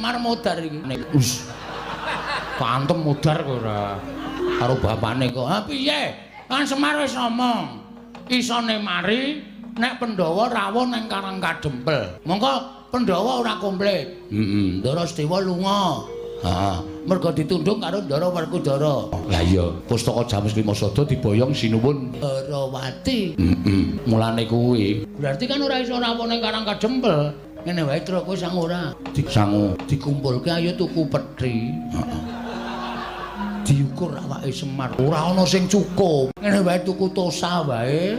Semar modar iki. Wis. Pantem modar kok ora. Karo bapakne kok. Ha piye? Kan Semar wis ngomong. Isone mari nek Pandhawa rawuh ning Karang Kadempel. Mongko Pandhawa ora komplit. Heeh, Ndara Sedewa lunga. Heeh, mergo ditundung karo Ndara Werkudara. Lah iya, pustaka Jamus Lima Sada diboyong sinuwun Darawati. Heeh, mulane kuwi. Berarti kan ora iso rawuh ning Karang Kadempel. Ngene wae Tru, kowe sangu ora? Sangu. Dikumpulke ayo tuku peti. Heeh. Diukur awake Semar. Ora ana sing cukup. Ngene wae tuku tosa wae.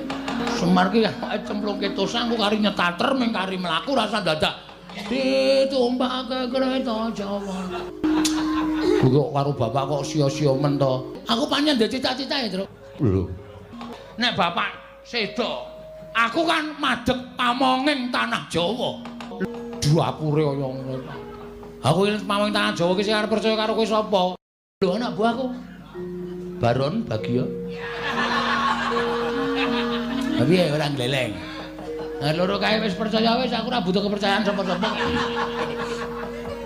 Semar ki awake cemplungke tosa engko kari nyetater ming kari mlaku rasa dadak ditumpake kereta Jawa. Kuwi kok karo bapak kok sia-sia men to. Aku pancen ndek cita-cita ya, Truk. Lho. Nek bapak sedo, aku kan madheg pamonging tanah Jawa. Dapure kaya ngono. Aku iki pamonging tanah Jawa iki sing arep percaya karo kowe sapa? Lho anak buahku. Baron Bagio. Piye ora gleleng. Nah, loro kae wis percaya wis aku ora butuh kepercayaan sapa-sapa.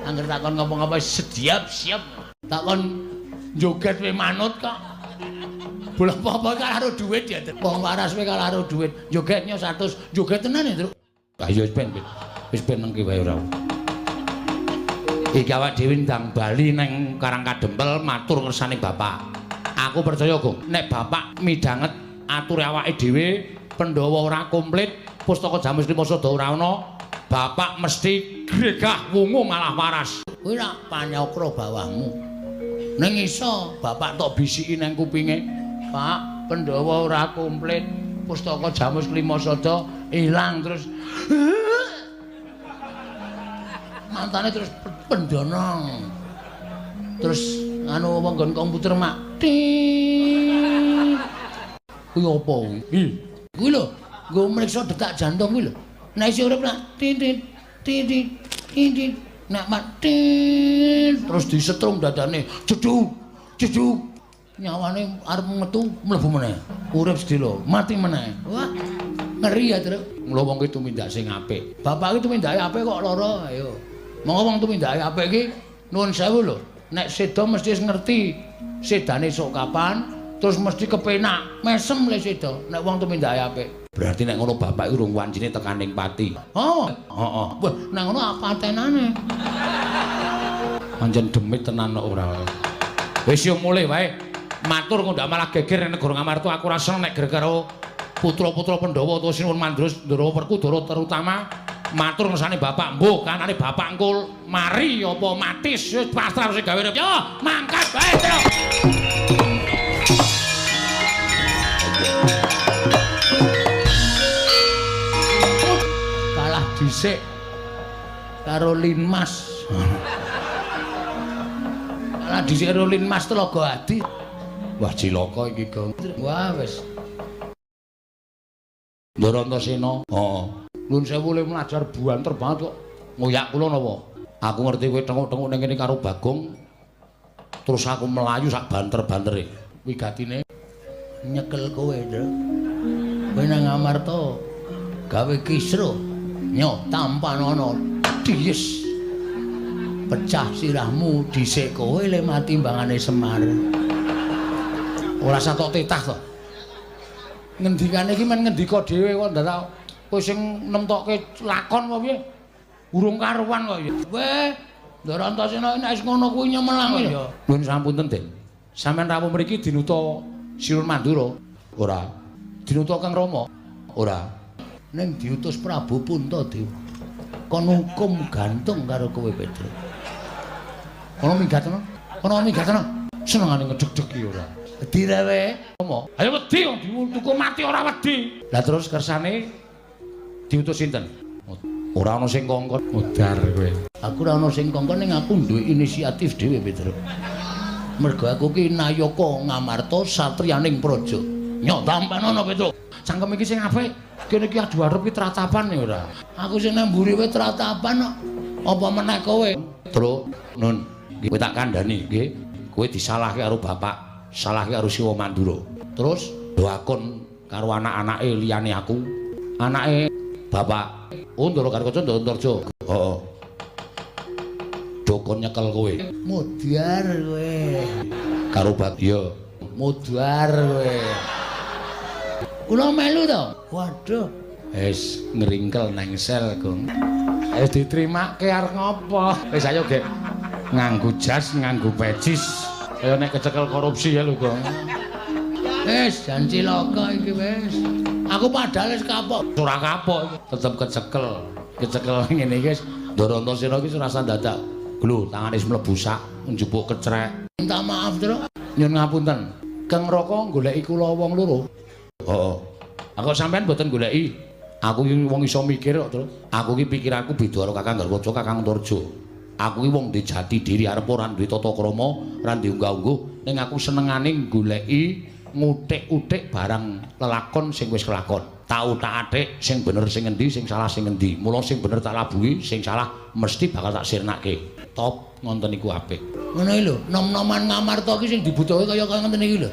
Angger takon ngopo-ngopo sediap siap. Takon joget we manut kok. Bola apa-apa karo duit ya. Wong waras we karo duit. Jogetnya 100, joget tenan ya, Truk. Ah ya wis ben. Wis ben nengki wae ora. Iki awak dhewe ndang bali nang Karang Kadempel matur ngersane bapak. Aku percaya, Gong, nek bapak midhanget ature awake dhewe, Pandhawa ora komplit, pustaka Jamus Lima Sada ora ana, bapak mesti gregah wungu malah waras. Kuwi rak panyakra bawahmu. Ning iso bapak tok bisiki nang kupinge, Pak, Pandhawa ora komplit, pustaka Jamus Lima Sada ilang terus. Mantane terus pendonong. Terus anu wong nggon komputer mak. Kuwi apa kuwi? Kuwi lho, nggo mriksa detak jantung kuwi lho. Nek isih urip nak tintit tintit tintit nek mati terus disetrum dadane jeduk jeduk nyawane arep metu mlebu meneh. Urip sedelo, mati meneh. Wah, ngeri ya, Truk. Mula wong ki tumindak sing apik. Bapak ki tumindake apik kok lara, ayo. Monggo wong tumindake apik ki nuwun sewu lho. Nek seda mesti wis ngerti sedane sok kapan, terus mesti kepenak, mesem le seda nek wong tumindake apik. Berarti nek ngono bapak iki urung wancine tekaning pati. Oh, heeh. Wah, nek ngono apa tenane? Pancen demit tenan kok ora. Wis yo mulih wae. Matur kok ndak malah geger ning negara Ngamarta aku ora seneng nek geger karo putra-putra Pandhawa utawa Sinuwun Mandura Ndara Werkudara terutama matur ngersane bapak mbuh kanane bapak engko mari apa mati wis pasrah sing gawe yo mangkat wae Truk. Kalah dhisik karo Linmas. Kalah dhisik karo Linmas Telaga Adi. Wah cilaka iki, Gong. Wah wis. Ndara Antasena. Heeh. Nuwun sewu le mlajar buanter banget kok. Ngoyak kula napa? Aku ngerti kowe tenguk-tenguk ning kene karo Bagong. Terus aku melayu sak banter-bantere. Wigatine nyekel kowe, Truk. Kowe nang Amarta gawe kisruh. Nyo tampanono dies. Pecah sirahmu dhisik kowe le mati mbangane Semar. Ora satok titah to. Ngendikane iki men ngendika dhewe kok ndadak kowe sing nemtokke lakon apa piye? Urung karuan kok ya. Weh, Ndara Antasena nek wis ngono kuwi nyemelang ya. Nuwun sampunten, Den. Sampeyan rawuh mriki dinuta Sinuwun Mandura? Ora. Dinuta Kang Rama? Ora. Ning diutus Prabu Puntadewa. Kon hukum gantung karo kowe, Petro. Kono minggat ana? Kono minggat ana? Senengane ngedeg-deg iki ora. Wedi ra we? Apa? Ayo wedi wong dihukum mati ora wedi. Lah terus kersane diutus sinten? Ora ana sing kongkon. Modar kowe. Aku ora ana sing kongkon ning aku duwe inisiatif dhewe, Petro. Mergo aku ki nayaka Ngamarta satriyaning praja. Nyo tampanono, Petro. Cangkem iki sing apik. Kene iki adu arep ki tratapan ya ora. Aku sing nang mburi wae tratapan kok. Apa meneh kowe? Tru, Nun, kowe tak kandhani nggih. Kowe disalahke karo bapak, salahke karo Siwa Mandura. Terus doakon karo anak-anake liyane aku. Anake bapak, oh Ndara Gatotkaca Ndara Antarja. Heeh. Do kon nyekel kowe. Mudhar kowe. Karo bak ya. Mudhar kowe. Kula melu to. Waduh. Wis ngringkel nang sel, Gong. Wis ditrimake arep ngopo? Wis ayo, Gek. Nganggo jas, nganggo pecis. Kaya nek kecekel korupsi ya lho, Gong. Wis jan cilaka iki wis. Aku padahal wis kapok. Ora kapok, tetep kecekel. Kecekel ngene iki wis Ndara Antasena iki ora usah dadak. Glu, tangane wis mlebu sak, njupuk kecrek. Minta maaf, Truk. Nyun ngapunten. Kang Raka goleki kula wong loro. Heeh. Aku sampean mboten goleki. Aku iki wong iso mikir kok, Truk. Aku iki pikiranku beda karo Kakang Garwaja, Kakang Antarja. Aku iki wong duwe jati diri, arep ora duwe tata krama, ora duwe unggah-ungguh, ning aku senengane goleki ngutik-utik barang lelakon sing wis kelakon. Tak utak-atik sing bener sing endi, sing salah sing endi. Mula sing bener tak labuhi, sing salah mesti bakal tak sirnake. Top ngonten iku apik. Ngono iki lho, nom-noman Ngamarta iki sing dibutuhke kaya kaya ngenten iki lho.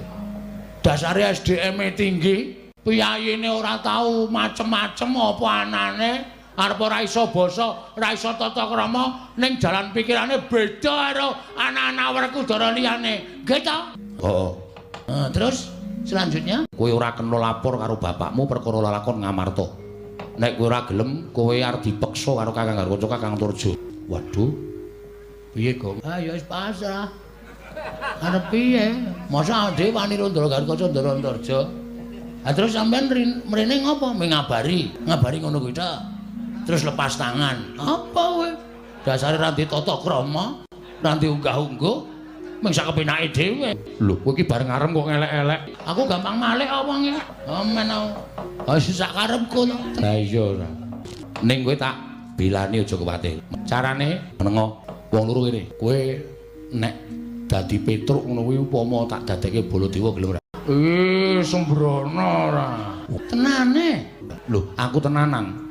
Dasare SDM-e tinggi, piyayine ora tau macem-macem apa anane, arep ora iso basa, ora iso tata krama, ning jalan pikirane beda karo anak-anak Werkudara liyane. Nggih ta? Heeh. Terus selanjutnya kowe ora kena lapor karo bapakmu perkara lelakon Ngamarta. Nek kowe ora gelem, kowe arep dipeksa karo Kakang Garwaca, Kakang Antarja. Waduh. Piye, Gong? Ah ya wis pasrah. Arep piye? Masa dhewe wani karo Ndara Garwaca, Ndara Antarja. Ah terus sampean mrene ngopo? Ngabari, ngabari ngono kuwi ta. Terus lepas tangan. Apa kowe? Dasare ra ndek tata krama, ra ndek unggah-ungguh, mung sak kepenake dhewe. Lho, kowe iki bareng arem kok ngelek-elek. Aku gampang malik apa wonge? Amen aku. Ah sak karepku to. Lah iya ora. Ning kowe tak bilani aja kuwatir. Carane menengo wong loro kene. Kowe nek dadi Petruk ngono kuwi upama tak dadekke Baladewa gelem ora? Sembrono ora. Tenane. Lho, aku tenanan.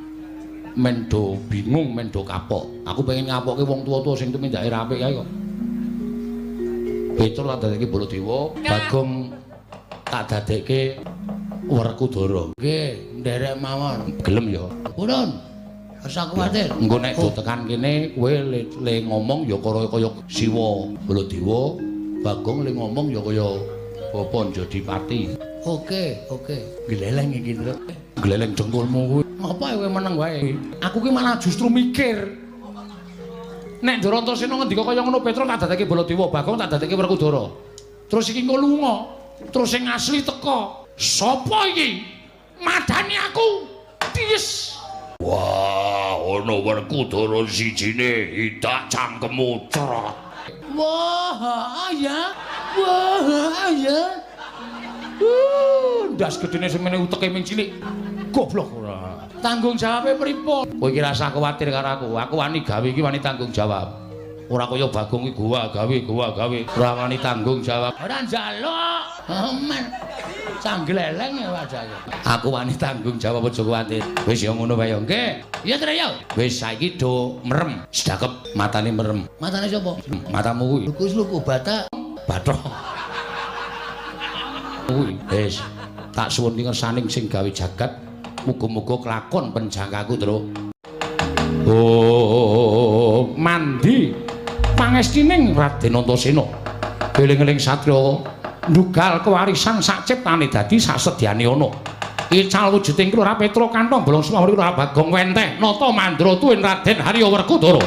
Men do bingung, men do kapok. Aku pengen ngapokke wong tuwa-tuwa sing tumindake ra apik kae kok. Petruk tak dadekke Baladewa, Bagong tak dadekke Werkudara. Nggih, nderek mawon. Gelem ya. Purun. Ora kuwatir. Engko nek do tekan kene kowe le ngomong ya kaya Siwa Baladewa, Bagong le ngomong ya kaya Bapa Njodipati. Oke, oke. Gleleng iki, Truk. Gleleng dengkulmu kuwi. Ngapa kowe meneng wae? Aku ki malah justru mikir. Nek Ndara Antasena ngendika kaya ngono, Petruk tak dadekke Baladewa, Bagong tak dadekke Werkudara. Terus iki engko lunga, terus sing asli teka. Sapa iki? Madani aku. Ties. Wah, ana Werkudara sijine idak cangkemmu crot. Wah, ya. Wah, ya. Ndas gedene semene uteke ming cilik. Goblok ora. Tanggung jawabe pripun? Kowe iki rasah kuwatir karo aku. Aku wani gawe iki wani tanggung jawab. Ora kaya Bagong iki gowa gawe, gowa gawe. Ora wani tanggung jawab. Ora njaluk. Amen. Canggleleng ya wajahe. Aku wani tanggung jawab aja kuwatir. Wis ya ngono wae ya. Nggih. Iya Tru ya. Wis saiki do merem. Sedakep matane merem. Matane sapa? Matamu kuwi. Luku luku batak. Bathok. Kuwi. Wis tak suwun ngersaning sing gawe jagat. Muga-muga kelakon penjangkaku, Truk. Oh, mandi pangestining Raden Antasena. Eling-eling satriya ndugal kewarisan sak ciptane dadi sasedyane ana. Ical wujuding Kelurahan Petruk kantong bolong semawuri Kelurahan Bagong wenteh nata mandra tuwin Raden Harya Werkudara.